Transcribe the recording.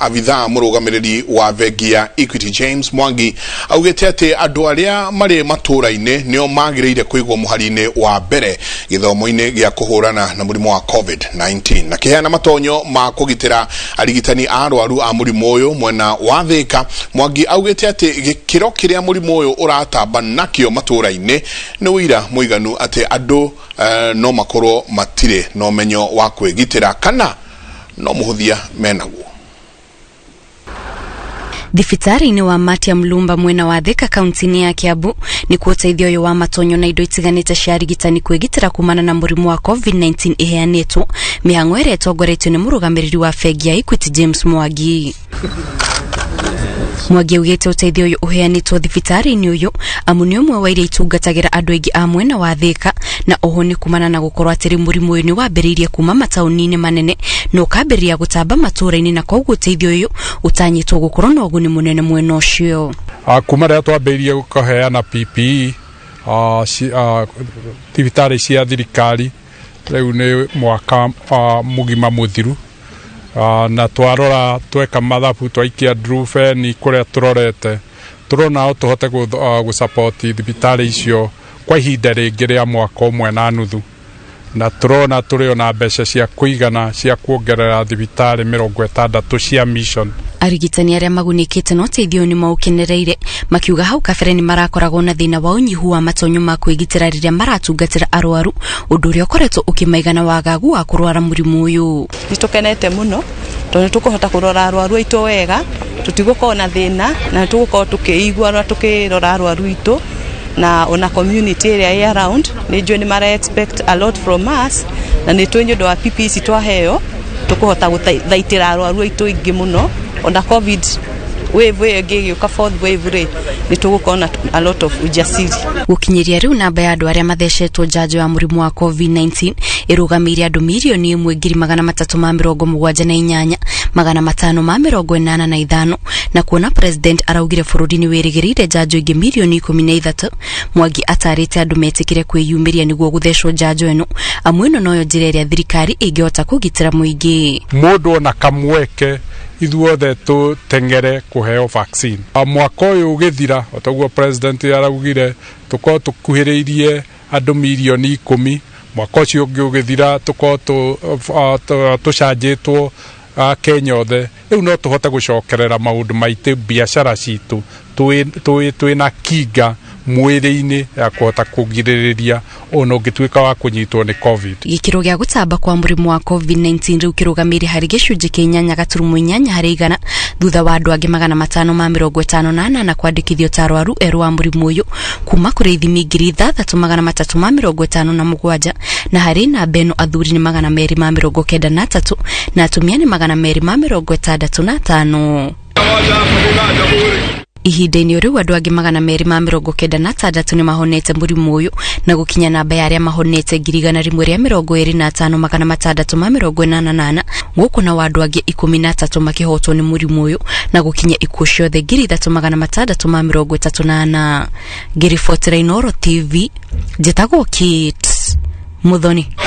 Abithaa mũrũgamĩrĩri wa bengi ya Equity James Mwangi augĩte atĩ andũ arĩa marĩ matũũra-inĩ nĩo magĩrĩire kũigwo mũhari-inĩ wa mbere gĩthomo-inĩ gĩa kũhũrana na mũrimũ wa COVID-19. Na kĩheana matonyo ma kũgitĩra arigitani a arwaru a mũrimũ ũyũ mwena wa Thĩka, Mwangi augĩte atĩ gĩkĩro kĩrĩa mũrimũ ũyũ ũratamba nakĩo matũũra-inĩ nĩ ũira mũiganu atĩ andũ no makorwo matirĩ na ũmenyo wa kwĩgitĩra kana no mũhũthia menaguo. Thibitarĩ-inĩ wa Matia Mlumba mwena wa Thika kaunti-inĩ ya Kiambu nĩkuo ũteithio ũyũ wa matonyo na indo itiganĩte cia arigitani kwĩgitĩra kumana na mũrimũ wa COVID-19 iheanĩtwo, mĩhang'o ĩrĩa ĩtongoretio nĩ mũrũgamĩrĩri wa bengi ya Equity James Mwangi. Mwangi augĩte ũteithio ũyũ ũheanĩtwo thibitarĩ-inĩ ũyũ amu nĩ ũmwe wa iria itungatagĩra andũ aingĩ a mwena wa Thika, na oho nĩ kumana na gũkorwo atĩ rĩu mũrimũ ũyũ nĩ wambĩrĩirie kuma mataũni-inĩ manene na ũkambĩrĩria gũtamba matũũra-inĩ, na koguo ũteithio ũyũ ũtanyĩtwo gũkorwo na ũguni mũnene mwena ũcio. Kuma rĩrĩa twambĩrĩirie kũheana PPE thibitarĩ cia thirikari, rĩu nĩ mwaka mũgima mũthiru, na twarora tweka mathabu, twaikia ndrubeni kũrĩa tũrorete, tũrona no tũhote gũsupport thibitarĩ icio kwa ihinda rĩngĩ rĩa mwaka ũmwe na nuthu, na tũrona tũrĩ ona mbeca cia kũigana cia kuongerera thibitarĩ 60 cia mission. Arigitani arĩa magunĩkĩte na ũteithio nĩ maũkenereire, makiuga hau kabere nĩ marakoragwo na thĩna wa ũnyihu wa matonyo ma kwĩgitĩra rĩrĩa maratungatĩra arwaru, ũndũ ũrĩa ũkoretwo ũkĩmaigana wagagu wa kũrwara mũrimũ ũyũ. Nĩ tũkenete mũno tondũ nĩ tũkũhota kũrora arwaru aitũ wega, tũtigũkorwo na thĩna, na nĩ tũgũkorwo tũkĩigua na tũkĩrora arwaru aitũ, na ona community ĩrĩa ĩ around nĩ njũĩ nĩ mara expect a lot from us, na nĩ tũĩ nĩ ũndũ wa PPE ici twaheo tũkũhota gũthaitĩra arwaru aitũ aingĩ mũno. Ona COVID wave ĩyo ĩngĩ ĩgĩũka, fourth wave rĩ, nĩ tũgũkorwo na a lot of ujasiri. Gũkinyĩria rĩu, namba ya andũ arĩa mathecetwo njanjo ya mũrimũ wa COVID-19 ĩrũgamĩire andũ 1,378,585, na kuona president araugire bũrũri nĩ wĩrĩgĩrĩire njanjo ingĩ 13 mirioni, Mwangi atarĩte andũ metĩkĩre kwĩyumĩria nĩguo gũthecwo njanjo ĩno, amu ĩno noyo njĩra ĩrĩa thirikari ĩngĩhota kũgitĩra mũingĩ. Mũndũ ona kamweke, ithuothe tũteng'ere kũheo vaccine. Mwaka ũyũ ũgĩthira, o taguo president araugire, tũkorwo tũkuhĩrĩirie andũ 10 mirioni. Mwaka ũcio ũngĩ ũgĩthira, tũkorwo tũcanjĩtwo Kenya othe. Rĩu no tũhote gũcokerera maũndũ maitũ, biacara citũ, twĩna kinga mwĩrĩ-inĩ ya kũhota kũgirĩrĩria ona ũngĩtuĩka wa kũnyitwo nĩ COVID. Gĩkĩro gĩa gũtamba kwa mũrimũ wa COVID-19 rĩu kĩrũgamĩire harĩ gĩcunjĩ kĩa 8.8 harĩ igana, thutha wa andũ angĩ 558 kwandĩkithio ta arwaru erũ wa mũrimũ ũyũ kuma kũrĩ ithimi 6,357, na harĩ namba ĩno athuri nĩ 293 na atumia nĩ 265. Ihinda-inĩ rĩu, andũ angĩ 296 nĩ mahonete mũrimũ ũyũ, na gũkinya namba ya arĩa mahonete 125,684, gũkũ nao andũ angĩ 13 makĩhotwo nĩ mũrimũ ũyũ, na gũkinya ikuũ ciothe 3,634. Ngĩribotera Inooro TV, njĩtagwo Kate Muthoni.